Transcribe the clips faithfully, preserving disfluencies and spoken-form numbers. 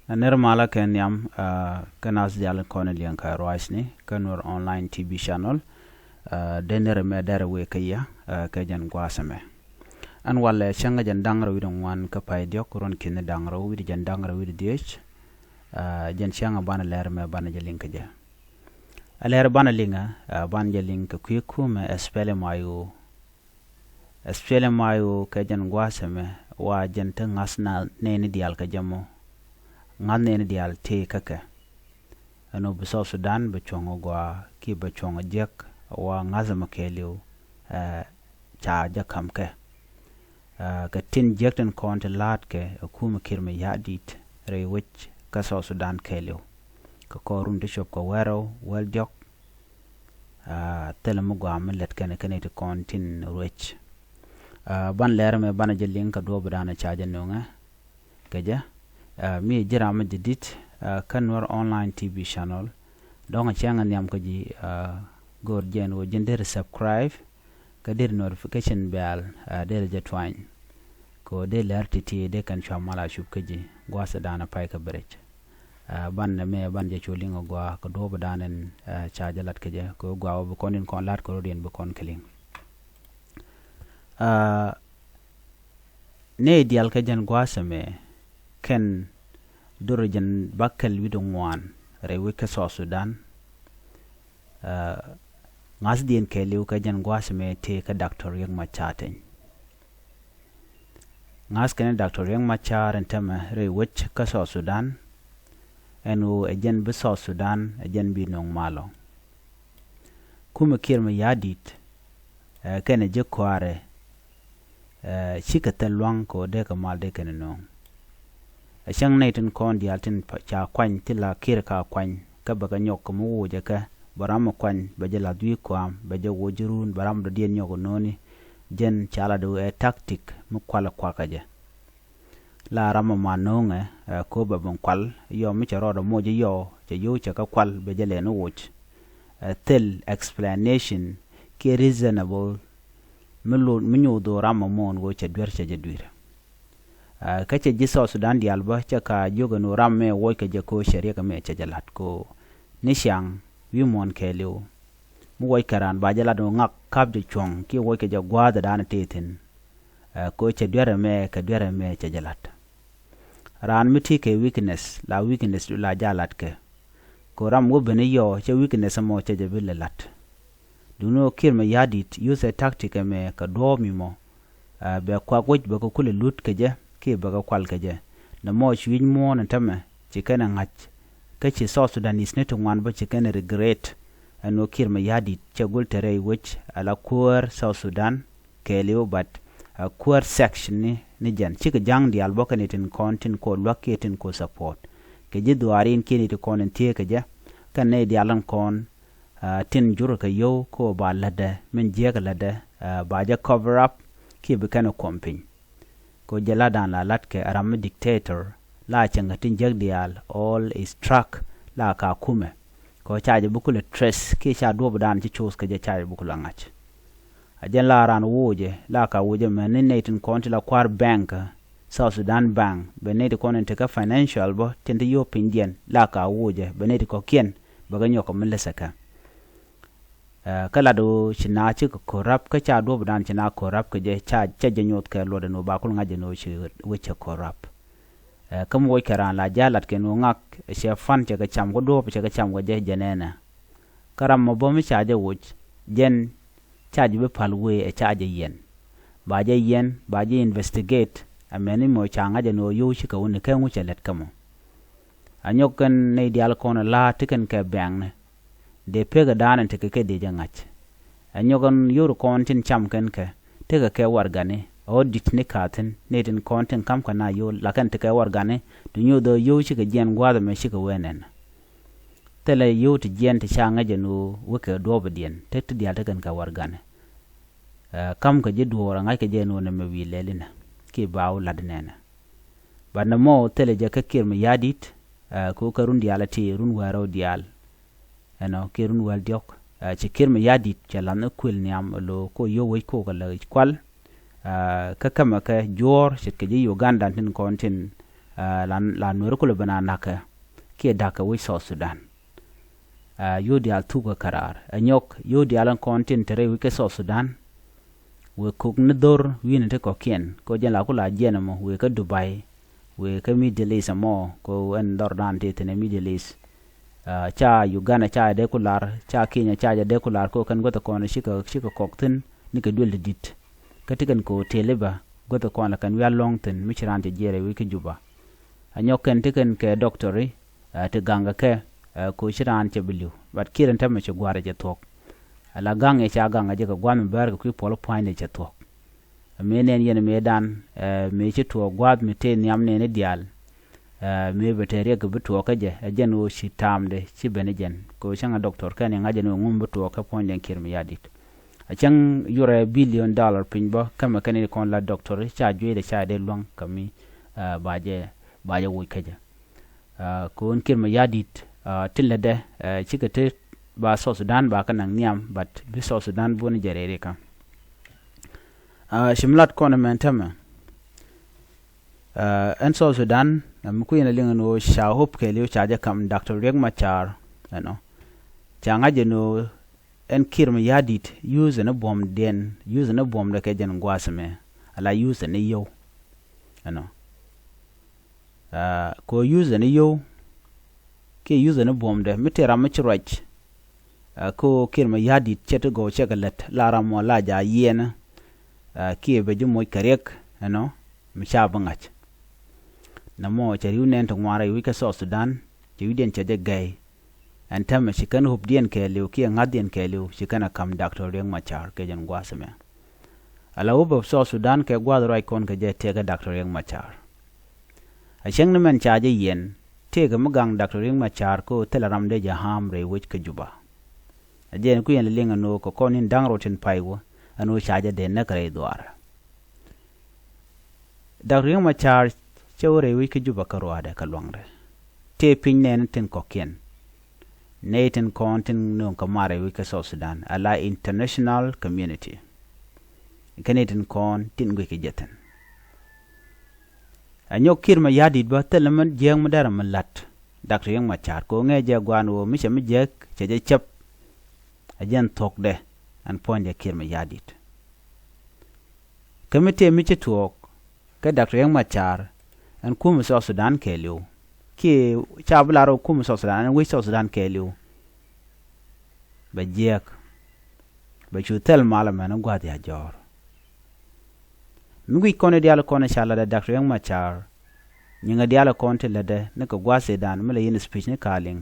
Ɛ nir malä kɛ nhiam, ɛ, kä nath diaal kɔn liɛŋ kɛ ruacni kä Nuer Online T V channel. Ɛ, dee nir mɛ derɛ wëë kä yɛ, ɛ, kɛ jɛn gua̱a̱th ɛmɛ. Ɛn walɛ cäŋ jɛn da̱ŋ rɛw wi̱cdɛ ŋuan kä pay diɔ̱k, ruɔ̱n ki̱ni da̱ŋ rɛw wi̱cdɛ jɛn da̱ŋ rɛw wi̱cdɛ dhieec. Ɛ, jɛn cäŋ banɛ lɛr mɛ banɛ jɛ liŋ kä jɛ. Ɛ lɛr banɛ liŋ, ɛ, banɛ jɛ liŋ kɛ kui̱ kumɛ SPLM-IO. SPLM-IO kɛ jɛn gua̱a̱th ɛmɛ wa jɛn te ŋa̱th na nɛɛni diaal kɛ jɛ mɔ. Ŋa̱th nɛɛni diaal tëë kä kɛ. Ɛn ɣöö bi South Sudan bɛ cuɔ̱ŋ ɛ gɔaa kiɛ bɛ cuɔ̱ŋ ɛ jiäk wa ŋa̱th ɛmɔ kɛɛliw, ɛ, ca jɛ ka̱m kɛ. Ɛ, kɛ tin jiäk tin kɔn ti la̱a̱t kɛ ɛ kumɛ Kiir Mayardit rɛy wec kä South Sudan kɛɛliw. Kɛ kɔr run ti cop kɛ wäl rɛw wäl diɔ̱k, ɛ, thilɛ mi gɔaa mi lät kɛn kɛn ti kɔn tin ruec. Ɛ, ban lɛr mɛ banɛ jɛ liŋ kɛ duɔ̱ɔ̱p danɛ ca jɛ nöŋɛ kɛ jɛ. Ɛ, mi ji̱ ram mi jɛ dit, ɛ, kä Nuer Online T V channel. Dɔ̱ŋ cäŋ nhiam kä ji̱, ɛ, go̱o̱r jɛn ɣöö ji̱n deri subscribe kä deri notification bell, ɛ, deri jɛ tuany. Kɛ ɣöö dee lɛr ti̱ti̱ dee kɛn cua mal a cup kä ji̱ gua̱a̱th danɛ pay kä bɛ rɛc. Ɛ, banɛ mɛ banɛ jɛ cu liŋ ɛ gɔaa kɛ duɔ̱ɔ̱p danɛ, ɛ, ca jɛ lat kä jɛ kɛ ɣöö gɔaa ɣöö bi kɔn in kɔn la̱t kɛ rɔ̱diɛn bi kɔn kɛ liŋ. Ɛ, nɛy diaal kä jɛn gua̱a̱th ɛmɛ kɛn dorɛ jɛn bäkɛl wi̱cdɛ ŋuan rɛy wec kä South Sudan. Ɛ, ŋa̱thdiɛn kɛɛliw kä jɛn gua̱a̱th ɛmɛ tëë kä Doctor Riek Machar Teny. Ŋa̱th kɛn Doctor Riek Machar ɛn tämɛ rɛy wec kä South Sudan. Ɛn ɣöö ɛ jɛn bi South Sudan ɛ jɛn bi nöŋ malɔ. Kumɛ Kiir Mayardit, ɛ, kɛnɛ ji̱ kɔaarɛ, ɛ, cikɛ thil lua̱ŋ kɛ ɣöö dee kɛ mal dee kɛnɛ nööŋ. Ɛ cäŋ nɛy tin kɔn diaal tin pa-, ca kuany ti la Kiir ka kuany kä bɛ kɛ nyɔk kɛ mi wocɛ kɛ bɛ ram mi kuany bɛ jɛ la̱th wi̱i̱ kɔam bɛ jɛ woc ji̱ run bɛ ram dɔ̱diɛn nyɔk ɛ no̱o̱ni. Jɛn ca lat ɣöö ɛ tactic mi kualɛ kuakä jɛ. La ram ɛmɔ ma no̱o̱ŋɛ, ɛ, kööbɛ bin kual yɔ mi cɛ rɔɔdɛ moc yɔ cɛ yio̱w cɛ kä kual bɛ jɛ lɛn woc. Ɛ, thil explanation kiɛ reasonable mi lot mi nyoth ɣöö ram ɛmɔ ɛn ɣöö cɛ duer cɛ jɛ dui̱r. Ɛ, kä cɛ ji̱ South Sudan diaal bä cɛ ka jiök ɛn ɣöö ram mɛ woc kɛ jɛ köö cɛ riɛk ɛmɛ cɛ jɛ la̱t köö ni ciaŋ wi̱i̱ muɔ̱ɔ̱n kɛɛliw. Mi woc kɛ raan ba jɛ lat ɣöö ŋak ka̱p jɛ cuɔ̱ŋ kiɛ woc kɛ jɛ gua̱a̱th ɛ da̱a̱n ɛ tëë thi̱n. Ɛ, kɛ ɣöö cɛ duer ɛmɛ kɛ duer ɛmɛ cɛ jɛ la̱t. Raan mi ti kɛ weakness la weakness du la jɛ a la̱t kɛ. Kɛ ɣöö ram wä ben i̱ yɔɔ cɛ weakness ɛmɔ cɛ jɛ bi lɛ la̱t. Duŋni ɣöö Kiir Mayardit use ɛ tactic ɛmɛ kɛ duɔ̱ɔ̱p mi mɔ. Ɛ, bɛ kuak wec bɛ kɛ kulɛ lut kɛ jɛ kiɛ bɛ kɛ kual kɛ jɛ. Nɛ mɔ cui̱c muɔ̱ɔ̱n ɛn tämɛ ci kɛn ɛ ŋa̱c. Kä ci South Sudanese ni ti ŋuan bä ci kɛn ɛ regret. Ɛn ɣöö Kiir Mayardit cɛ gul te rɛy wec ala kuäär South Sudan kɛɛliw, but, ɛ, kuäär section ni, ni jɛn cikɛ ja̱ŋ diaal bä kɛn itin kɔn tin kɔ luäk kiɛ tin kɔ support. Kɛ ji̱ dhuaarin kiɛ ni ti kɔn in thieek kɛ jɛ kɛn nɛy diaal in kɔn, ɛ, tin jur kɛ yio̱w kɛ ɣöö ba lätdɛ min jiääk lätdɛ, ɛ, ba jɛ cover up kiɛ bi kɛn ɛ kuɔm piny. Kɛ ɣöö jɛ la̱tdan la la̱t kɛ ram mi dictator la cäŋ kɛ tin jiäk diaal all is track la ka kumɛ. Kɛ ɣöö ca jɛ bi kulɛ trace kiɛ ca duɔ̱ɔ̱pdan ci coth kɛ jɛ ca jɛ bi kulɛ ŋa̱c. A jɛn la raan wocɛ la ka wocɛ mɛ ni nɛy tin kɔn ti la kua̱r bank, South Sudan Bank, bɛ nɛy ti kɔn in tekɛ financial bä tin ti yio̱w pinydiɛn la ka wocɛ bɛ nɛy ti kɔ̱kiɛn bɛ kɛ nyɔk kɛ mi läthɛ kɛ. Ɛ, kä lat ɣöö ci na cikɛ corrupt kä ca duɔ̱ɔ̱pdan ci na corrupt kɛ jɛ ca, ca jɛ nyoth kɛ luɔt ɛn ɣöö ba kul ŋa̱c ɛn ɣöö ci wec cɛ corrupt. Ɛ, kä mi woc kɛ raan la jɛ a lat kɛ ɛn ɣöö ŋak cɛ fund cɛ kɛ cam kä duɔ̱ɔ̱p cɛ kɛ cam kɛ jɛ jɛ nɛnɛ. Kä ram mɔ bä mi ca jɛ woc jɛn ca jɛ bi pal wee ɛ ca jɛ yiɛn. Ba jɛ yiɛn ba jɛ investigate. Ɛ mɛni mɔ ca ŋa̱c ɛn ɣöö yio̱w cikɛ wuni kɛ ŋu cɛ lɛt kä mɔ. A nyɔk kɛn nɛy diaal kɔn ɛ la̱a̱t ti kɛn kɛ bɛŋni. Dee pek ɛ da̱a̱n ɛn tekɛ kɛ dee jɛ ŋa̱c. Ɛ nyɔk ɛn yor kɔn tin cam kɛn kɛ tekɛ kɛ warɛgani ɛ ɣöö di̱t ni ka̱thi̱n nɛy tin kɔn tin ka̱m kɛ na yio̱w la kɛn tekɛ warɛgani. Ti nyoth ɣöö yio̱w cikɛ jiɛn gua̱a̱th ɛmɛ cikɛ wee nɛn. Thilɛ yio̱w ti jiɛn ti ca ŋäc ɛn ɣöö wekɛ duɔ̱ɔ̱pdiɛn te ti diaal te kɛn kɛ warɛgani. Ɛ, ka̱m kɛ ji̱ duɔ̱ɔ̱r ɛ ŋa̱c kɛ jɛ ɛn ɣöö nɛmɛ wi̱i̱ lɛl inɛ kiɛ ba wä la̱t inɛnɛ. But nɛmɔ thilɛ jɛ kä Kiir Mayardit, ɛ, kɛ ɣöö kɛ run diaal ɛ ti run wäl rɛw diaal. Ɛnɔ kiɛ run wäl diɔ̱k, ɛ, ci Kiir Mayardit cɛ la̱th ni kuël nhiam ɛ lo̱o̱ kɛ ɣöö yio̱w wec kɛ ɣöö kɛ lɛ kual. Ɛ, kä kämɛ kɛ juɔ̱ɔ̱r ce̱tkɛ ji̱ Uganda tin kɔn tin, Aa, la, la Nuɛri kulɛ ben a na̱kɛ kiɛ da̱kɛ wec South Sudan. Aa, yio̱w diaal thukä käraar. Ɛ nyɔk yio̱w diaal ɛn kɔn tin te rɛy wec kä South Sudan. Wëë kok ni dho̱r wi̱i̱ni ti kɔ̱kiɛn kɛ ɣöö jɛn la ku la jiɛn ɛmɔ wëë kä Dubai, wëë kä Middle East ɛmɔ kɛ ɣöö ɛn dhɔr dan ti thi̱n ɛ Middle East. Aa, ca Uganda ca jɛ dee ku lar, ca Kenya ca jɛ dee ku lar kɛ ɣöö kɛn guäth ɛ kɔn cikɛ, cikɛ kɔk thi̱n ni kɛ duël ti di̱t. Kä ti kɛn kɛ hotel i̱ bä guäth ɛ kɔn la kɛn wi̱i̱ a lɔ̱ŋ thi̱n mi ci raan cɛ jiɛɛr ɛ wec kä Juba. A nyɔk kɛn ti kɛn kɛ doctor i̱, aa, ti gaŋ kɛ kɛ, aa, kɛ ɣöö ci raan cɛ bi li̱w. But kiɛ rin tɛmɛ ci gua̱a̱r ɛ cɛ thuɔ̱k. Ala gaŋ ɛ ca gaŋ ɛ jɛ kɛ gua̱a̱th mi bäär kɛ kui̱ puɔl pua̱nydɛ cɛ thuɔ̱k. Mëë nɛn yɛn mëëdan, ɛ, mëë ci tuɔɔk gua̱a̱th mi tëë nhiam nɛɛni diaal. Ɛ, mëë bɛ te riɛk kɛ bi tuɔɔk kä jɛ, ɛ jɛn ɣöö ci taamdɛ ci ben ɛ jɛn. Kɛ ɣöö cäŋ ɛ doctor kɛn i̱ ŋa̱c ɛn ɣöö ŋum bi tuɔɔk kä puɔ̱nydɛ Kiir Mayardit. A cäŋ yurɛ billion dollar piny bä, kämɛ kɛn i̱ kɔn la doctor, ca jueydɛ ca dee luäŋ kä mi, ɛ, ba jɛ, ba jɛ woc kä jɛ. Aa, kɛ ɣöö Kiir Mayardit, aa, tin lätdɛ, aa, cikɛ te ba South Sudan ba kä naŋ nhiam, but bi South Sudan bun jɛ rɛy rikä. Aa, ci mi lat kɔn ɛmɛn täämɛ. Aa, ɛn South Sudan, aa, mi kui̱n a liŋ ɛn ɣöö ca hope kɛɛliw ca jɛ kam Doctor Riek Machar, you know. Ca ŋa̱c ɛn ɣöö ɛn Kiir Mayardit, use ɛn ɛ buɔ̱mdiɛn, use ɛn ɛ buɔ̱mdɛ kɛ jɛn gua̱a̱th ɛmɛ, ala use ɛn ɛ yio̱w, you know. Aa, kɛ ɣöö use ɛn ɛ yio̱w kiɛ use ɛn ɛ buɔ̱mdɛ mi tëë ram mi ci ruac. Aa, kɛ ɣöö Kiir Mayardit cɛ ti gɔw cɛ kɛ lät la ram mɔ la ja̱ yiɛnä. Aa, kiɛ bɛ ji̱ moc kɛ riɛk ɛnɔ mi ca bi ŋa̱c. Nɛmɔ cɛ ri̱w nɛn ti ŋuan rɛy wec kä South Sudan, cɛ wi̱cdiɛn cɛ jɛ gɛy. Ɛn täämɛ ci kɛn hope diɛn kɛɛliw kiɛ ŋa̱thdiɛn kɛɛliw ci kɛn a ka̱m Doctor Riek Machar kɛ jɛn gua̱a̱th ɛmɛ. Ala hope of South Sudan kɛ gua̱a̱th ruac kɔn kɛ jɛ tëëkɛ Doctor Riek Machar. A cäŋ ni mɛn ca jɛ yiɛn, tëëkɛ mi gaŋ Doctor Riek Machar kɛ ɣöö thilɛ ram dee jɛ harm rɛy wec kä Juba. A jɛn kui̱ ɛn lɛ liŋ ɛn ɣöö kɛ kɔn in da̱ŋ rɔ tin pay wä, ɛn ɣöö ca jɛ dee näk rɛy dhuaarɛ. Doctor Riek Machar cɛ wä rɛy wec kä Juba kä ruaadɛ kä luaŋdɛ. Tëë piny nɛɛni tin kɔ̱kiɛn. Nɛy tin kɔn tin nööŋ kɛ mar rɛy wec kä South Sudan, ala international community. Kɛ nɛy tin kɔn tin guic kɛ jɛ thi̱n. Ɛ nyɔk Kiir Mayardit bä thilɛ mi jiääk mi derɛ mi la̱t Doctor Riek Machar kɛ ɣöö ŋɛɛ jɛ gua̱a̱n ɣöö mi cɛ mi jiääk cɛ jɛ cäp. Ɛ jɛn thuɔ̱kdɛ ɛn puɔ̱nydɛ Kiir Mayardit. Kä mi tëë mi ci tuɔɔk kä Doctor Riek Machar ɛn kumɛ South Sudan kɛɛliw. Kiɛ ca bi lar ɣöö kumɛ South Sudan ɛn wec South Sudan kɛɛliw. Bɛ jiääk. Bɛ cu thil mal ɛmɛn gua̱a̱th ya jɔ̱ɔ̱r. Mi guic kɔn i̱ diaal kɔn i̱ ca lat ɛ Doctor Riek Machar. Nyiŋɛ diaal kɔn ti lätdɛ ni kɛ gua̱a̱th i̱dan mi lɛ yɛn speech ni ka̱a̱liŋ.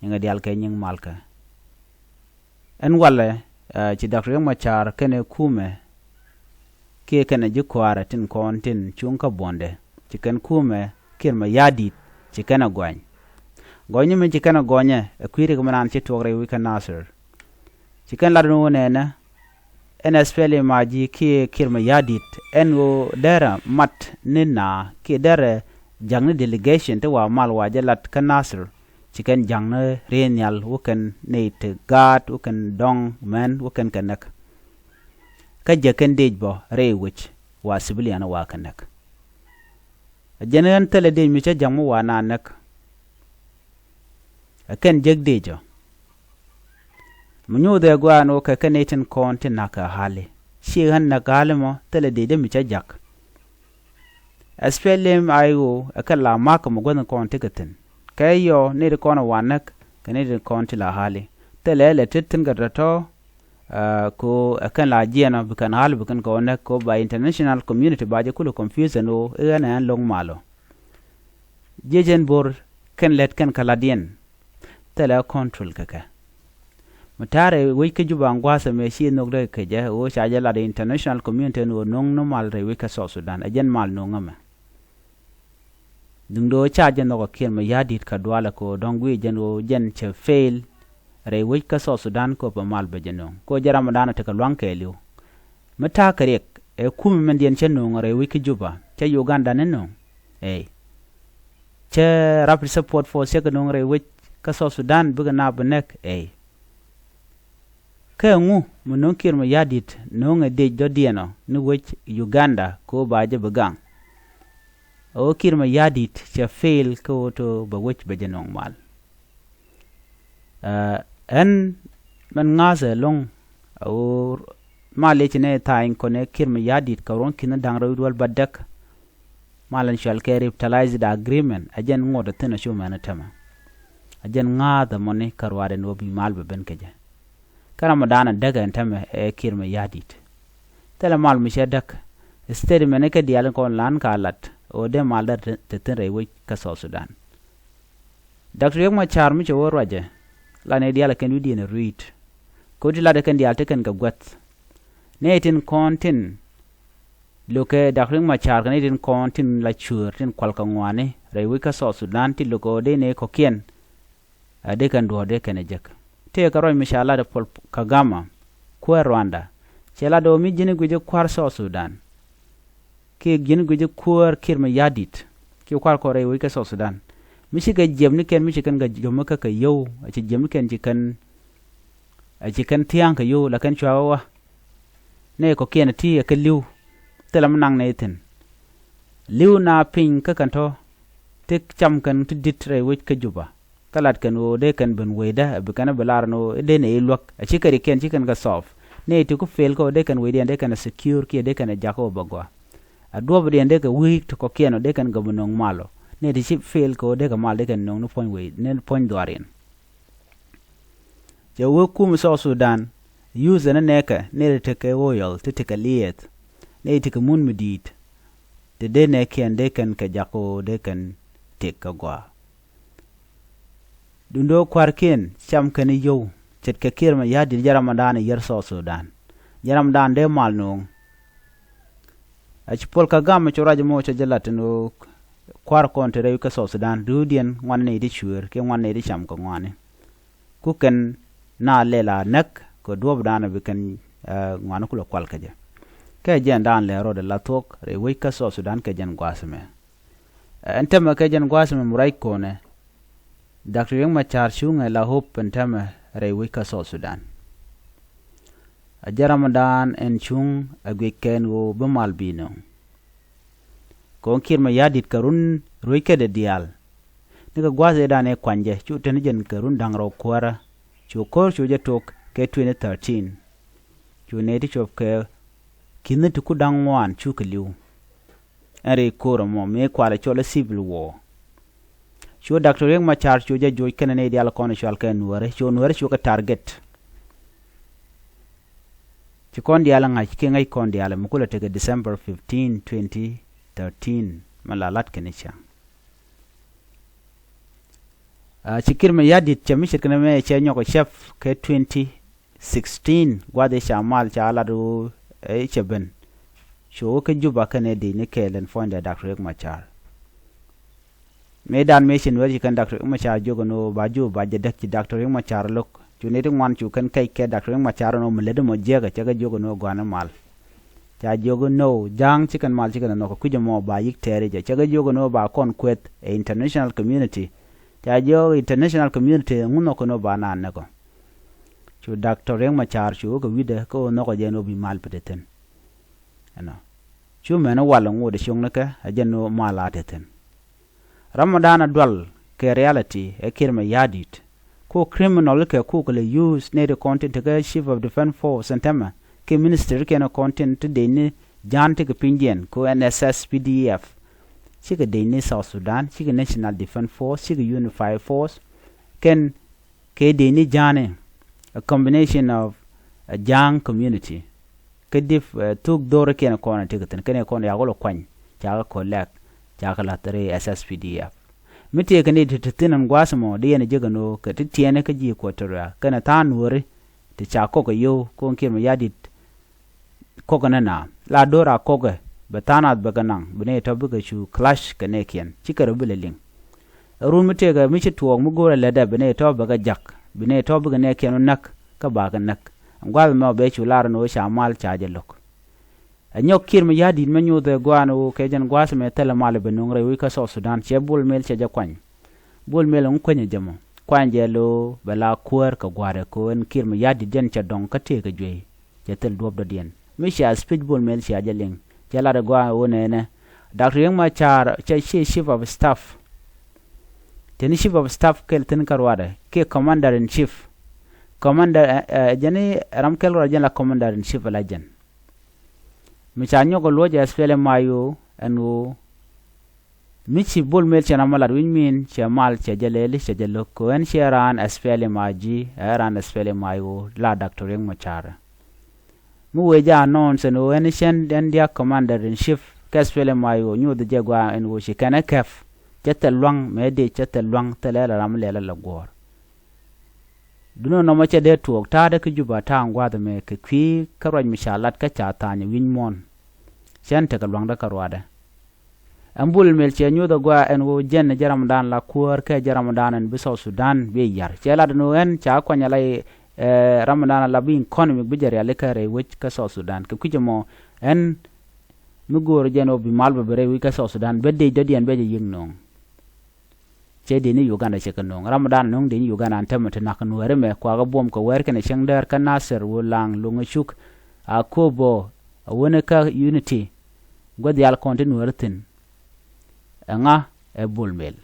Nyiŋɛ diaal kɛ nyiŋ malkɛ. Ɛn walɛ, aa, ci Doctor Riek Machar kɛnɛ kumɛ kiɛ kɛnɛ ji̱ kua̱rɛ tin kɔn tin cuŋ kä buɔ̱ndɛ. Ci kɛn kumɛ Kiir Mayardit ci kɛn a gɔny. Gɔny ni min ci kɛn a gɔnyɛ ɛ kui̱ rik mi naan ci tuɔk rɛy wec kä Nasir. Ci kɛn lat ni wä nɛnɛ ɛn SPLM IO kiɛ Kiir Mayardit ɛn ɣöö derɛ mat ni na kiɛ derɛ ja̱ŋ ni delegation ti wa mal wa jɛ lat kä Nasir. Ci kɛn ja̱ŋ ni riey nhial wä kɛn nɛy ti gaat wä kɛn dɔ̱ŋ mɛn wä kɛn kɛ näk. Kä jɛ kɛn dec bä rɛy wec wa civilian wa kɛ näk. Ɛ jɛn ɣän thilɛ dec mi cä ja̱ŋ mi wa na näk. Ɛ kɛn jek dec ɔ. Mi nyuuth ɛ gua̱a̱n wä kɛ kɛn nɛy tin kɔn ti na̱k kɛ ɣa̱li. Ci ɣän näk ɣa̱li mɔ thilɛ dec dee mi cä ja̱k. SPLM IO ɛ kɛn la ma̱k kɛ mi guäth in kɔn ti kɛ thi̱n. Kɛ yɔ nɛy ti kɔn ɛ wa näk kɛ nɛy ti kɔn ti la ɣa̱li. Thilɛ lɛ tet thi̱n kɛ tɔ̱tɔ̱. Aa, ko ɛ kɛn la jiɛn ɔ bi kɛn ɣa̱l bi kɛn kɛ ɣöö näk ko ba international community ba jɛ kulɛ confusion ɣöö i̱ ɣän ɛ ɣän lo̱ŋ mal ɔ. Jiec ɛn bo̱r kɛn lät kɛn kɛ la̱tdiɛn. Thilɛ control kɛ kɛ. Mi ta̱a̱ rɛy wec kä Juba ɛn gua̱a̱th ɛmɛ ci nhök dee kecɛ ɣöö ca jɛ lat international community ɛn ɣöö no̱ŋ ni mal rɛy wec kä South Sudan ɛ jɛn mal no̱ŋ ɛmɛ. Duundɛ ɣöö ca jɛ nhɔk ɛ Kiir Mayardit kɛ dualɛ kɛ ɣöö dɔ̱ŋ guic jɛn ɣöö jɛn cɛ fail rɛy wec kä South Sudan kɛ ɣöö pɛ mal bɛ jɛ nööŋ kɛ ɣöö jɛ ram mi da̱a̱n ɔ tekɛ lua̱ŋ kɛɛliw. Mi ta̱a̱ kɛ riɛk ɛ kumɛ mɛndiɛn cä nööŋ rɛy wec kä Juba cä Uganda ni nööŋ. Ey. Cä Rapid Support Force cä kɛ nööŋ rɛy wec kä South Sudan bikɛ naath bi näk. Ey. Kä ɛŋu mi no̱o̱ŋ Kiir Mayardit no̱o̱ŋɛ dec dɔ̱diɛn ɔ ni wec Uganda kɛ ɣöö ba jɛ bi gaŋ? Ɣöö Kiir Mayardit cɛ fail kä ɣöö to bɛ wec bɛ jɛ nöŋ mal. Ɛ, ɛn mɛn ŋa̱thɛ lo̱ŋ ɣöö mal yɛ ci nɛ tha̱a̱ny kɔnɛ Kiir Mayardit kɛ ruɔ̱n ki̱n da̱ŋ rɛw duel bädäk. Mal ɛn cual kɛ revitalized agreement, ɛ jɛn ŋot ɛ thi̱n ɛ cu mɛn ɛ tämɛ. Ɛ jɛn ŋa̱a̱th ɛmɔni kɛ ruaadɛ ni ɣöö bi mal bɛ ben kɛ jɛ. Kä ram ɔ da̱a̱n ɛ däk ɛn tämɛ ɛ Kiir Mayardit. Thilɛ mal mi cɛ däk. Statement ni kɛ diaal in kɔn lan ka lat ɣöö dee mal dee te thi̱n rɛy wec kä South Sudan. Doctor Riek Machar mi cɛ wä ruacɛ la nɛy diaal ɛ kɛn wi̱diɛn ɛ rui̱t. Kɛ ɣöö ti latdɛ kɛn diaal ti kɛn kɛ guäth. Nɛy tin kɔn tin lo̱kɛ Doctor Riek Machar kɛ nɛy tin kɔn tin la cuäär tin kual kɛ ŋɔaani rɛy wec kä South Sudan ti lo̱kɛ ɣöö dee nɛy kɔ̱kiɛn a dee kɛn duɔ̱ɔ̱r dee kɛn ɛ jek. Tëëkɛ ruac mi ca lat ɛ Paul Kagame kuäär Rwanda. Cɛ lat ɣöö mi ji̱n guic ɛ kua̱r South Sudan kiɛ ji̱n guic ɛ kuäär Kiir Mayardit kiɛ kua̱r kɔn rɛy wec kä South Sudan. Mi cikɛ jiɛpnikɛn mi ci kɛn kɛ jo̱mä kä kɛ yio̱w, a ci jiɛpnikɛn ci kɛn, a ci kɛn thia̱a̱ŋ kɛ yio̱w la kɛn cua wä. Nɛy kɔ̱kiɛn ti ɛ kɛ li̱w. Thilɛ mi naŋ nɛy thi̱n. Li̱w na piny kä kɛn tɔ̱ ti cam kɛn ti di̱t rɛy wec kä Juba. Kä lat kɛn ɣöö dee kɛn ben wecdä ɛ bi kɛn ɛ bi lar ɛn ɣöö i̱ dee nɛy i̱ luäk ɛ ci kɛ rikiɛn ci kɛn kɛ solve. Nɛy ti ku fail kä ɣöö dee kɛn wecdiɛn dee kɛn ɛ secure kiɛ dee kɛn ɛ jak ɣöö bɛ gɔaa. Ɛ duɔ̱ɔ̱pdiɛn dee kɛ wi̱i̱ ti kɔ̱kiɛn ɔ dee kɛn gɛ bi nöŋ mal ɔ. Nɛy ti ci fail kɛ ɣöö dee kɛ mal dee kɛn nöŋ ni puɔ̱ny wec ni puɔ̱ny dhuaariɛn. Cɛ wee kum South Sudan, use ni nɛɛkɛ, nɛy ti tekɛ oil, ti tekɛ liɛth, nɛy ti tekɛ mun mi di̱i̱t, ti dee nɛɛkiɛn dee kɛn kɛ jak ɣöö dee kɛn tëk kɛ gɔaa. Duundɛ ɣöö kua̱rkiɛn cam kɛn i̱ yio̱w, ce̱tkɛ Kiir Mayardit jɛ ramdan i̱ yär South Sudan. Jɛ ramdan dee mal no̱o̱ŋ. A ci Paul Kagame cu ruac mɔ cɛ jɛ lat ɛn ɣöö kua̱r kɔn te rɛy kä South Sudan, ri̱wdiɛn ŋuan nɛy ti cuëër kiɛ ŋuan nɛy ti cam kɛ ŋɔaani. Ku kɛn na lɛl a näk kɛ duɔ̱ɔ̱pdan a bi kɛn, eh, ŋuani kulɛ kual kä jɛ. Kɛ jɛn daan lɛ rɔɔdɛ la thuɔ̱k rɛy wec kä South Sudan kɛ jɛn gua̱a̱th ɛmɛ. Ɛn täämɛ kɛ jɛn gua̱a̱th ɛmɛ mi ruac kɔnɛ, Doctor Riek Machar cuŋɛ la hope ɛn täämɛ rɛy wec kä South Sudan. A jɛ ramdan ɛn cuŋ a guic kɛn ɣöö bi mal bi nöŋ. Kɔn Kiir Mayardit kɛ run ruec kädɛ diaal. Nikɛ gua̱a̱th ëëdan ëë kuany jɛ cu te ni jɛn kɛ run da̱ŋ rɛw kuäärä. Cu ko̱r cu jɛ tok kɛ twenty thirteen. Cu nɛy ti cuɔp kɛ ki̱ni ti ku da̱ŋ ŋuan cukɛ li̱w. Ɛn rɛy ko̱r ɛmɔ mëë kualɛ cɔl i̱ civil war. Cu Doctor Riek Machar cu jɛ joc kɛnɛ nɛy diaal kɔn cual kɛ Nuääri, cu Nuääri cukɛ target. Ci kɔn diaal ŋa̱c kiɛ ŋäc kɔn diaal mi kulɛ tekɛ December fifteen, twenty thirteen, mi la lat kɛn i̱ cäŋ. Ah, ci Kiir Mayardit cɛ mi ce̱tkɛ nɛmɛ cɛ nyɔk ɛ cɛp kɛ twenty sixteen, gua̱th i̱ ca mal ca lat ɣöö, eh, cɛ ben. Cu wä kä Juba kɛnɛ dec ni kɛɛl ɛn puɔ̱nydɛ Doctor Riek Machar. Mëëdan mëë ci Nuäär ci kɛn Doctor Riek Machar jiök ɛn ɣöö ba Juba ba jɛ däk, ci Doctor Riek Machar lo̱k. Cu nɛy ti ŋuan cu kɛn kɛc kɛ Doctor Riek Machar ɛn ɣöö mi lät ɛmɔ jiäkä, cɛ kɛ jiök ɛn ɣöö gɔaa ni mal. Ca jiök ɛn ɣöö ja̱a̱ŋ ci kɛn mal ci kɛn ɛ nhɔk kä kui̱c ɛmɔ ba yi̱k tɛɛri jɛ. Cɛ kɛ jiök ɛn ɣöö ba kɔn kueth ɛ international community. Ca jiök international community ɛŋu nhɔk ɛn ɣöö ba naan näk ɔ. Cu Doctor Riek Machar cu wä kɛ wi̱cdɛ kä ɣöö nhɔkɛ jɛ ɛn ɣöö bi mal bi te thi̱n. Ɛnɔ. Cu mɛn i̱ wal iŋot i̱ cuŋnikɛ ɛ jɛn ni mal a te thi̱n. Ram mi da̱a̱n a dual kɛ reality ɛ Kiir Mayardit. Ku criminal kɛ ku kɛ lɛ use nɛy ti kɔn tin tekä Chief of Defence Force ɛn täämɛ kiɛ ministry kiɛn kɔn tin ti dec ni ja̱a̱n ti kɛ pinydiɛn ku N S S P D F. Cikɛ dec ni South Sudan, cikɛ National Defence Force, cikɛ Unified Force. Kɛn kɛ dec ni ja̱a̱ni, a combination of a Ja̱a̱ŋ community. Kä dip, eh, thuk dhor kiɛn kɔn ti kɛ thi̱n kɛn kɔn yak wä lɛ kuany, cakɛ collect, cakɛ la̱th rɛy S S P D F. Mi tëëkɛ ni ti ti thi̱n ɛn gua̱a̱th ɛmɔ di yɛn jek ɛn ɣöö kɛ ti tiɛɛni kä ji̱ Equatoria kɛnɛ tha̱a̱ŋ Nuääri ti ca kɔk ɛ yio̱w kɔn Kiir Mayardit kɔk ɛ nɛn a la do̱r a kɔk ɛ bɛ tha̱a̱ŋ nath bɛ kɛ naŋ bi nɛy tɔ̱ bikɛ cu clash kɛ nɛɛkiɛn cikɛ rɔ bi lɛ liŋ. Ɛ run mi tëëkɛ mi ci tuɔɔk mi go̱o̱rɛ lätdɛ bi nɛy tɔ̱ bɛ kɛ jak bi nɛy tɔ̱ bikɛ nɛɛkiɛn wä näk kä ba kɛ näk. Ɛn gua̱th ɛmɛ ɔ bɛ cu lar ɛn ɣöö ca mal ca jɛ lo̱k. Ɛ nyɔk Kiir Mayardit mɛ nyothɛ gɔaa ɛn ɣöö kɛ jɛn gua̱a̱th ɛmɛ thilɛ mal ɛ bɛ nöŋ rɛy wec kä South Sudan cɛ Bol Mel cɛ jɛ kuany. Bol Mel ɛŋu kuenyɛ jɛ mɔ? Kuany jɛ lo̱o̱ bɛ la kuäär kɛ gua̱a̱r ɛ ko̱ ɛn Kiir Mayardit jɛn cɛ dɔ̱ŋ kä tëëkɛ juey. Cɛ thil duɔ̱p dɔ̱diɛn mi cia speech Bol Mel cia jɛ liŋ. Cɛ lat ɛ gɔaa ɣöö nɛɛnɛ Doctor Riek Machar cɛ ci chief of staff. Teni chief of staff kɛl thin kä ruadɛ kiɛ commander in chief. Commander ɛ jɛn i̱ ram kɛl ruadɛ jɛn la commander in chief la jɛn. Mi ca nyɔk luɔc ɛ SPLM-IO ɛn ɣöö mi ci Bol Mel cɛ ram lat wi̱ny min cɛ mal cɛ jɛ lɛli cɛ jɛ lo̱k kɛ ɣän cɛ raan SPLM-IG ɛ raan SPLM-IO la Doctor Riek Machar. Mi wee jɛ announce ɛn ɣöö ɛn cɛn ɛn diak commander in chief kɛ SPLM-IO nyuuth jɛ gɔaa ɛn ɣöö ci kɛn ɛ kɛp cɛ thil lua̱ŋ mëë dee cɛ thil lua̱ŋ thilɛ la ram lɛl ala guɔ̱ɔ̱r. Duno nɔmɔ cɛ dee tuɔɔk ta̱a̱dɛ kä Juba ta̱a̱ŋ gua̱a̱th ɛmɛ kɛ kui̱ kä ruac mi ca lat kä ca tha̱a̱ny wi̱ny muɔ̱ɔ̱n. Cɛn tekɛ lua̱ŋdä kä ruaadɛ. Ɛn Bol Mel cɛ nyuuth agua ɛn ɣöö jɛn jɛ ramdan la kuäär kɛ jɛ ramdan ɛn bi South Sudan bi yar cɛ lat ɛn ɣöö ɛn ca kuany ala ɛ ramdan ala bi economy bi jɛ riali kä rɛy wec kä South Sudan kɛ kui̱c ɛmɔ ɛn mi go̱o̱r jɛn ɣöö bi mal bɛ bi rɛy wec kä South Sudan bɛ dec dɔ̱diɛn bɛ jɛ yiëk no̱o̱ŋ. Cɛ deni Uganda cɛ kɛ no̱o̱ŋ ramdan no̱o̱ŋ deni Uganda an tämɛ ti nak nuääri mɛ kuakä buɔ̱m kɛ wɛɛr kɛnɛ cäŋ däär kä Nasir wä laŋ lo̱ŋä cuk a ko̱o̱p bɔ a wänä kä Unity. Guäth yal kɔn ti nuääri thi̱n. Ɛŋa ɛ Bol Mel.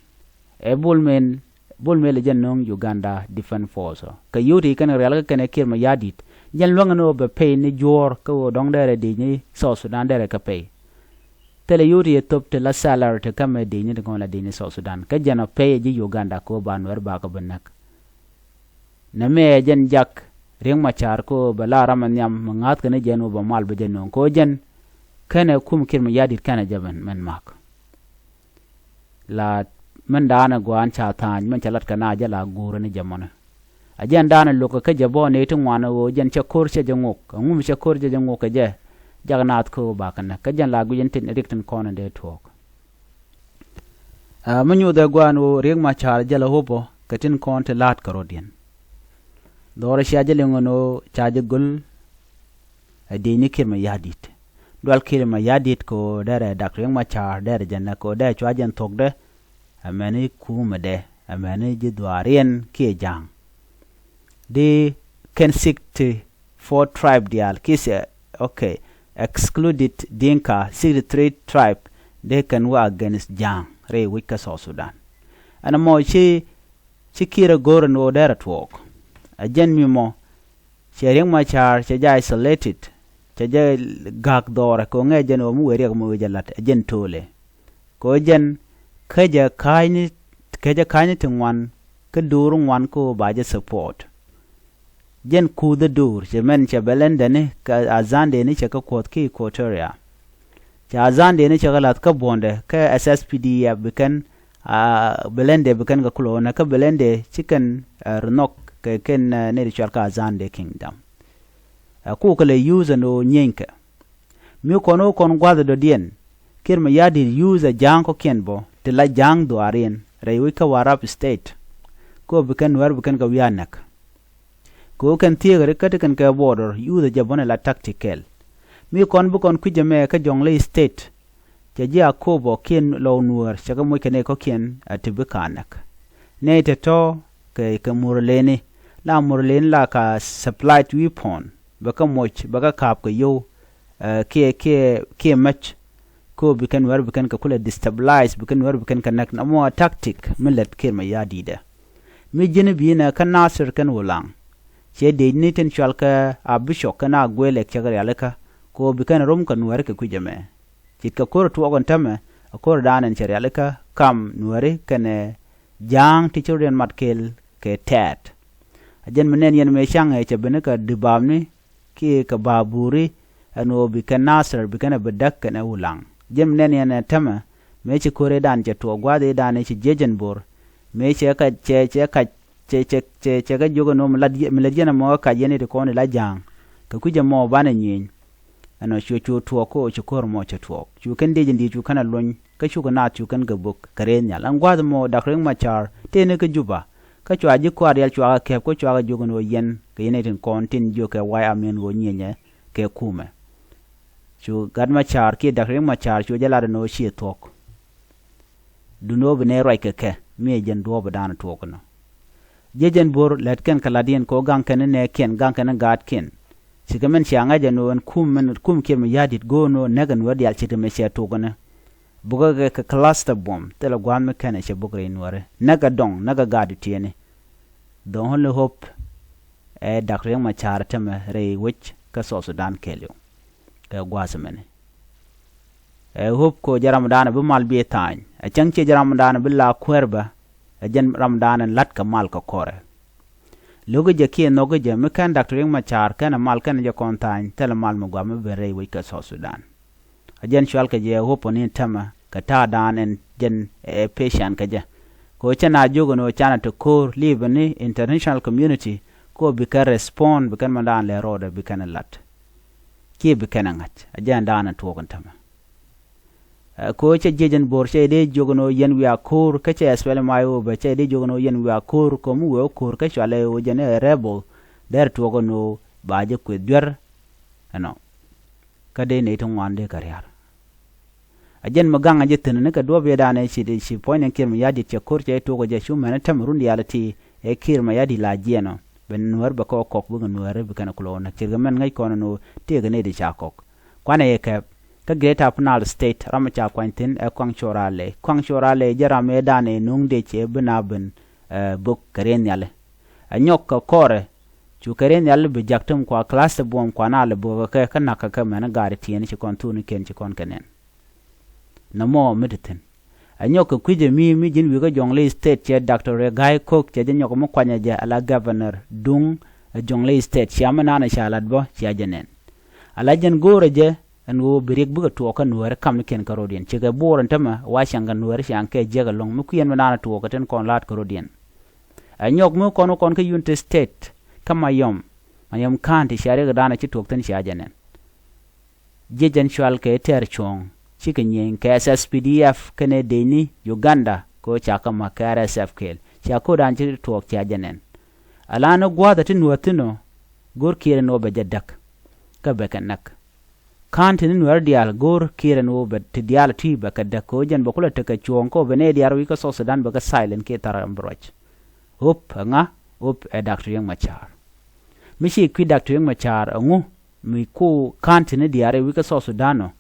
Ɛ Bol Mel, Bol Mel ɛ jɛn no̱o̱ŋ Uganda Defense Force kɛ yio̱w ti kɛn rial kä kɛn ɛ Kiir Mayardit. Jɛn luäŋɛ ni ɣöö bɛ pɛy ni juɔ̱ɔ̱r kä ɣöö dɔ̱ŋ dɛrɛ dec ni South Sudan dɛrɛ kɛ pɛy. Thilɛ yio̱w ti yɛ thop ti la salary ti kämɛ dec ni ti kɔn la dec ni South Sudan kä jɛn ɔ pɛy ɛ ji̱ Uganda kɛ ɣöö ba nuɛr bakɛ bi näk. Nɛ mëë ɛ jɛn jak Riek Machar kɛ ɣöö bɛ la ram ɛ nhiam mi ŋa̱thkɛ ni jɛn ɣöö bɛ mal bi jɛ no̱o̱ŋ kɛ ɣöö jɛn kɛnɛ kum Kiir Mayardit kɛnɛ jɛ mɛn mak. La mɛn daanɛ gua̱a̱n ca tha̱a̱ny mɛn ca lat kɛ na jɛ la guurä ni jɛ mɔnɛ. A jɛn daanɛ lo̱kä kä jɛ bɔ ney ti ŋuan ɣöö jɛn cɛ ko̱r cɛ jɛ ŋok ɛŋu mi cɛ ko̱r cɛ jɛ ŋok kɛ jɛ. Jak naath kä ɣöö bakɛ näk kä jɛn la guic in tin rik tin kɔn in dee tuɔɔk. Ɛ mi nyuuth ɛ gua̱a̱n ɣöö Riek Machar jɛ la ho̱pɔ kɛ tin kɔn ti la̱a̱t kɛ rɔ̱diɛn. Dhɔrɛ cia jɛ liŋ ɛn ɣöö ca jɛ göl ɛ diecni Kiir Mayardit. Dual Kiir Mayardit kɛ ɣöö derɛ dak Riek Machar derɛ jɛ näk kɛ ɣöö derɛ cua jɛn thuɔ̱kdɛ. Amäni kumɛdɛ amäni ji̱ dhuaariɛn kiɛ ja̱a̱ŋ. Di kɛn sixty four tribe diaal kiɛ sɛ okay excluded Dinka sixty three tribe. Di kɛn wä against ja̱a̱ŋ rɛy wec kä South Sudan. Ɛn ɛmɔ ci ci Kiir ɛ go̱o̱r ɛn ɣöö derɛ tuɔɔk. Ɛ jɛn mi mɔ cɛ Riek Machar cɛ jɛ isolated. Cɛ jɛ gak dhɔrɛ kɛ ɣöö ŋɛ jɛn ɣöö mi wee riɛk mi wee jɛ la̱t ɛ jɛn to̱o̱lɛ. Kɛ ɣöö jɛn kä jɛ ka̱a̱cni kä jɛ ka̱a̱cni ti ŋuan kä duur ŋuan kä ɣöö ba jɛ support. Jɛn kuuth ɛ duur cɛ mɛn cɛ bɛ lɛn dɛni kɛ Azande ni cɛ kä kuɔth kä Equatoria. Cɛ Azande ni cɛ kɛ la̱th kä buɔ̱ndɛ kä SSPDF bi kɛn a bɛ lɛn dɛ bi kɛn kɛ kulɔ nɛ kä bɛ lɛn dɛ ci kɛn ɛ runɔk kɛ kɛn ɛ nɛy ti cual kä Azande Kingdom. Ɛ kukɛ lɛ use ɛn ɣöö nyienkɛ. Mi kɔn ɣöö kɔn gua̱th dɔ̱diɛn Kiir Mayardit use ɛ ja̱a̱ŋ kɔ̱kiɛn bɔ ti la ja̱a̱ŋ dhuaariɛn rɛy wec kä Warrap State. Kɛ ɣöö bi kɛn Nuäär bi kɛn kɛ wi̱i̱ a näk. Kɛ ɣöö kɛn thieekäri kä ti kɛn kɛ border use ɛ jɛ bä ni la tactical. Mi kɔn bi kɔn kui̱c ɛmɛ kä Jonglei State. Cɛ ji̱ Akobo kiɛn lɔw Nuäär cɛ kɛ moc kɛ nɛy kɔ̱kiɛn a ti bi ka näk. Nɛy te tɔ̱ kɛ kɛ Murleni la Murleni la ka supplied weapon. Bɛ kä moc bɛ kä ka̱a̱p kɛ yio̱w. Kiɛ kiɛ kiɛ mec. Kä bi kɛn Nuäär bi kɛn kɛ kulɛ destabilize bi kɛn Nuäär bi kɛn kɛ näk na mɔ tactic mi lät Kiir Mayardit ɛ. Mi ji̱n bi nɛ kä Nasir kɛn Wulaŋ. Cɛ dec ni tin cual kɛ a bicɔk kɛn a guël ɛk cɛ kɛ rialikä. Kä bi kɛn rom kɛ Nuäär kɛ kui̱c ɛmɛ. Ce̱tkɛ ko̱r tuɔɔk ɛn tämɛ a ko̱r daanɛn cɛ rialikä kam Nuääri kɛnɛ ja̱a̱ŋ ti ci rɔ̱diɛn mat kɛɛl kɛ tɛɛt. A jɛn mi nɛn yɛn mëë caŋ ɛ cɛ beni kɛ dibaapni kiɛ kɛ baaburi ɛn ɣöö bi kɛn Nasir bi kɛn ɛ bi däk kɛnɛ Wulaŋ. Jɛn mi nɛn yɛn ɛ tämɛ mëë ci ko̱r ëëdan cɛ tuɔɔk gua̱a̱th ëëdan ëë ci jiec ɛn bo̱r. Mëë cɛ kac cɛ cɛ kac cɛ cɛ cɛ cɛ kɛ jiök ɛn ɣöö mi lät yɛn ɛmɔ kɛ kac yɛn iti kɔn ila ja̱a̱ŋ. Kɛ kui̱c ɛmɔ banɛ nyieny. Ɛnɔ cuɛ cu tuɔɔk kä ɣöö ci ko̱r ɛmɔ cɛ tuɔɔk cu kɛn diec ɛn diec cu kɛn ɛ luny kä cukɛ naath cu kɛn kɛ bök kɛ rɛy nhial ɛn gua̱a̱th ɛmɔ Dak Riek Macar tëëni kä Juba. Kä cua ji̱ kuaar rial cuakɛ kɛp kä cuakɛ jiök ɛn ɣöö yɛn kɛ yɛn itin kɔn tin jiök kɛ way amin ɣöö nyienyɛ kɛ kumɛ. Cu Gat Macar kiɛ Dak Riek Macar cu jɛ lat ɛn ɣöö ciɛ thuɔ̱k. Duundɛ ɣöö bi nɛy ruac kɛ kɛ mi ɛ jɛn duɔ̱ɔ̱p ɛ da̱a̱n ɛ tuɔɔk ɛnɔ. Jiɛc ɛn bo̱r lät kɛn kɛ la̱tdiɛn kɛ ɣöö gaŋ kɛn ni nɛɛkiɛn gaŋ kɛn ni gaatkiɛn. Cikɛ mɛn cia ŋa̱c ɛn ɣöö ɛn kum mɛn kum Kiir Mayardit go̱o̱r ɛn ɣöö näk ɛn ɣöö diaal cikɛ mɛ cɛ tuɔɔk ɛnɔ. Bukɛ kɛ kɛ cluster bomb, thilɛ gua̱a̱th mi kɛnɛ cɛ buk rɛy Nuäri. Näk ɛ dɔŋ, näk ɛ gaat tiɛni. The only hope ɛ Doctor Riek Machar tämɛ rɛy wec kä South Sudan kɛɛliw. Kɛ gua̱a̱th mɛni. Ɛ hope ko jɛ ramdan bi mal bi tha̱a̱ny. Ɛ cäŋ ciɛ jɛ ramdan bi la kuäär bä. Ɛ jɛn ramdan in la̱t kɛ mal kɛ kɔrɛ. Lo̱ki jɛ kiɛ nhɔki jɛ mi kɛn Doctor Riek Machar kɛn ɛ mal kɛn jɛ kɔn tha̱a̱ny, thilɛ mal mi gua̱a̱th mi ben rɛy wec kä South Sudan. A jɛn cual kɛ jɛ hope ni tämɛ kɛ ta̱a̱dan ɛn jɛn ɛ patient kɛ jɛ. Kɛ ɣöö cɛ na jiök ɛn ɣöö canɛ ti ko̱o̱r li̱i̱bä ni international community kɛ ɣöö bi kɛn respond, bi kɛn mɛndan lɛ rɔɔdɛ bi kɛn ɛ la̱t. Kiɛ bi kɛn ɛ ŋa̱c a jɛn da̱a̱n ɛ tuɔɔk ɛn tämɛ. Ɛ, kɛ ɣöö cɛ jiec ɛn bo̱r cɛ dee jiök ɛn ɣöö yɛn wiaa ko̱o̱r, kä cɛ SPLM-IO bɛ cɛ dee jiök ɛn ɣöö yɛn wiaa ko̱o̱r, kɛ mi wee ko̱o̱r kä cualɛ ɣöö jɛn ɛ rebel, dee tuɔɔk ɛn ɣöö ba jɛ kueth duer ɛnɔ. Kä dee nɛy ti ŋuan dee kɛ ria̱r. A jɛn mi gaŋ a jɛ thi̱n ni kɛ duɔ̱ɔ̱p yɛ da̱a̱n ɛ ci, ci puɔ̱ny ni Kiir Mayardit cɛ ko̱r cɛ tuɔɔk ɛ jɛ cu mɛn ɛ tämɛ run diaal ti ɛ Kiir Mayardit la jiɛn ɔ. Ben Nuäär bɛ kɛ kɔk bikɛ Nuäär bikɛn kulɔ näk ce̱tkɛ mɛn ŋäc kɔn ɛn ɣöö tëëkɛ nɛy ti ca kɔk. Kuanɛ yɛ kɛp kä Greater Upper Nile State ram mi ca kuany thi̱n ɛ Kuaŋ Cuɔl Raley. Kuaŋ Cuɔl Raley jɛ ram ëë da̱a̱n ɛ nuŋ dec ɛ bi na ben, ɛ, bök kɛ riey nhiali. Ɛ nyɔk kɛ kɔrɛ cu kɛ riey nhiali bi jak tem kua class ti buɔm kua na lɛ bök kɛ kä na̱k kɛ kɛ mɛn gaat tiɛɛni ci kɔn thuni kiɛn ci kɔn kɛ nɛn. Nɔmɔ mi ti thi̱n. Ɛ nyɔk kɛ kui̱c ɛ mi, mi ji̱n wi̱i̱ kä Jonglei State cɛ Doctor Riek Gai Kok cɛ jɛ nyɔk mi kuanyɛ jɛ ala Governor duŋ ɛ Jonglei State cia mi naan ɛ ca lat bä cia jɛ nɛn. Ala jɛn go̱o̱rɛ jɛ ɛn ɣöö bi Riek bikɛ tuɔɔk kä Nuäär kamnikiɛn kä rɔ̱diɛn. Cikɛ bo̱o̱r ɛn tämɛ wa ciaŋ kɛ Nuäär ciaŋ kɛ jiäk ɛlɔ̱ŋ mi kui̱n mi naan ɛ tuɔɔk kɛ tin kɔn laat kä rɔ̱diɛn. Ɛ nyɔk mi kɔn wä kɔn kä Unity State kä Mayom, Mayom County cia Riek ɛ da̱a̱n ɛ ci tuɔɔk thi̱n cia jɛ nɛn. Jiec ɛn cual kɛ tɛɛr cuɔ̱ɔ̱ŋ cikɛ nyieny kɛ SSPDF kɛnɛ decni Uganda kɛ ɣöö ca kä ma̱k kɛ RSF kɛɛl. Cia ko̱dan ci tuɔɔk cia jɛ nɛn. Alan ɣä gua̱a̱th ɛ ti nuɔ̱ɔ̱th thi̱n ɔ go̱r Kiir ɛn ɣöö bɛ jɛ däk. Kä bɛ kɛ näk. Ka̱n ti ni Nuäär diaal go̱r Kiir ɛn ɣöö bɛ ti diaal ti bɛ kɛ däk kɛ ɣöö jɛn bɛ kulɛ tekɛ cuɔ̱ɔ̱ŋ kä ɣöö bɛ nɛy diaal wi̱i̱ kä South Sudan bɛ kɛ silent kiɛ thar ɛn bi ruac. Hope ɛ ŋa? Hope ɛ Doctor Riek Machar. Mi ci kui̱ Doctor Riek Machar ɛŋu mi ku ka̱n ti ni diaal rɛy wi̱i̱ kä South Sudan ɔ,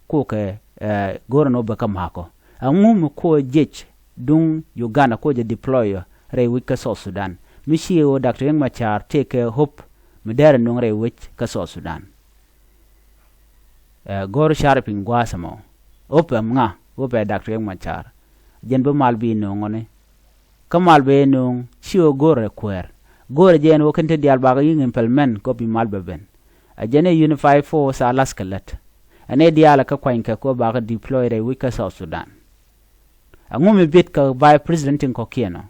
ku kɛ, ɛ, go̱r ɛn ɣöö bɛ kä ma̱a̱k ɔ. Ɛŋu mi ku jiec duŋ Uganda ku jɛ deploy ɔ rɛy wi̱i̱ kä South Sudan. Mi ci ɣöö Doctor Riek Machar tëëkɛ hope mi dɛr ɛ nuŋ rɛy wi̱i̱ kä South Sudan. Ɛ, go̱r car piny gua̱a̱th ɛmɔ. Hope ɛm ŋa? Hope ɛ Doctor Riek Machar. Jɛn bi mal bi nuŋ ɔni. Kä mal bɛ nuŋ ci ɣöö go̱rɛ kuäär. Go̱rɛ jɛ ɛn ɣöö kɛn ti diaal bakɛ yi̱ŋ implement kɔ bi mal bɛ ben. A jɛn ɛ unified force a lath kɛ lät. Ɛn ɛ diaal ɛ kä kuany kɛ kɔ bakɛ deploy rɛy wi̱c kä South Sudan. Ɛŋu mi bit kɛ vice president tin kɔ̱kiɛn ɔ?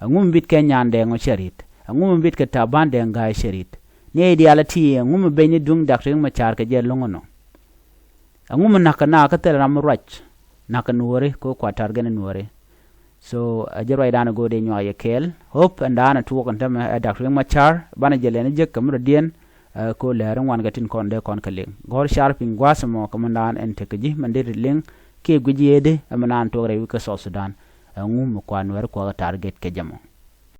Ɛŋu mi bit kɛ Nyandɛŋ ɔ cɛ ri̱t? Ɛŋu mi bit kɛ Taban Deng Gai cɛ ri̱t? Ni ɛ diaal ɛ ti ɛŋu mi beny ni duŋ Doctor Riek Machar kɛ jɛ lo̱ŋ ɛnɔ? Ɛŋu mi na̱k kɛ na kä thil ram mi ruac na̱k kɛ Nuɔ̱ɔ̱ri kɛ kua target ni Nuɔ̱ɔ̱ri. So ɛ jɛ ruacdan ɛ go̱o̱r dee nyuak yɛ kɛɛl. Hope ɛn da̱a̱n ɛ tuɔɔk ɛn tämɛ ɛ Doctor Riek Machar banɛ jɛ lɛn ɛ jek kɛ mi rɔ̱diɛn. Ɛ, ko lɛɛr in wan kɛ tin kɔn dee kɔn kɛ liŋ. Gɔ̱r car piny gua̱a̱th ɛmɔ kɛ mɛn da̱a̱n ɛn tekɛ ji̱ mɛn dee ri liŋ. Kiɛ guic yee di ɛ mɛn da̱a̱n tuɔɔk rɛy wi̱i̱ kä South Sudan. Ɛŋu mi kua Nuɛr kuakä target kɛ jɛ mɔ.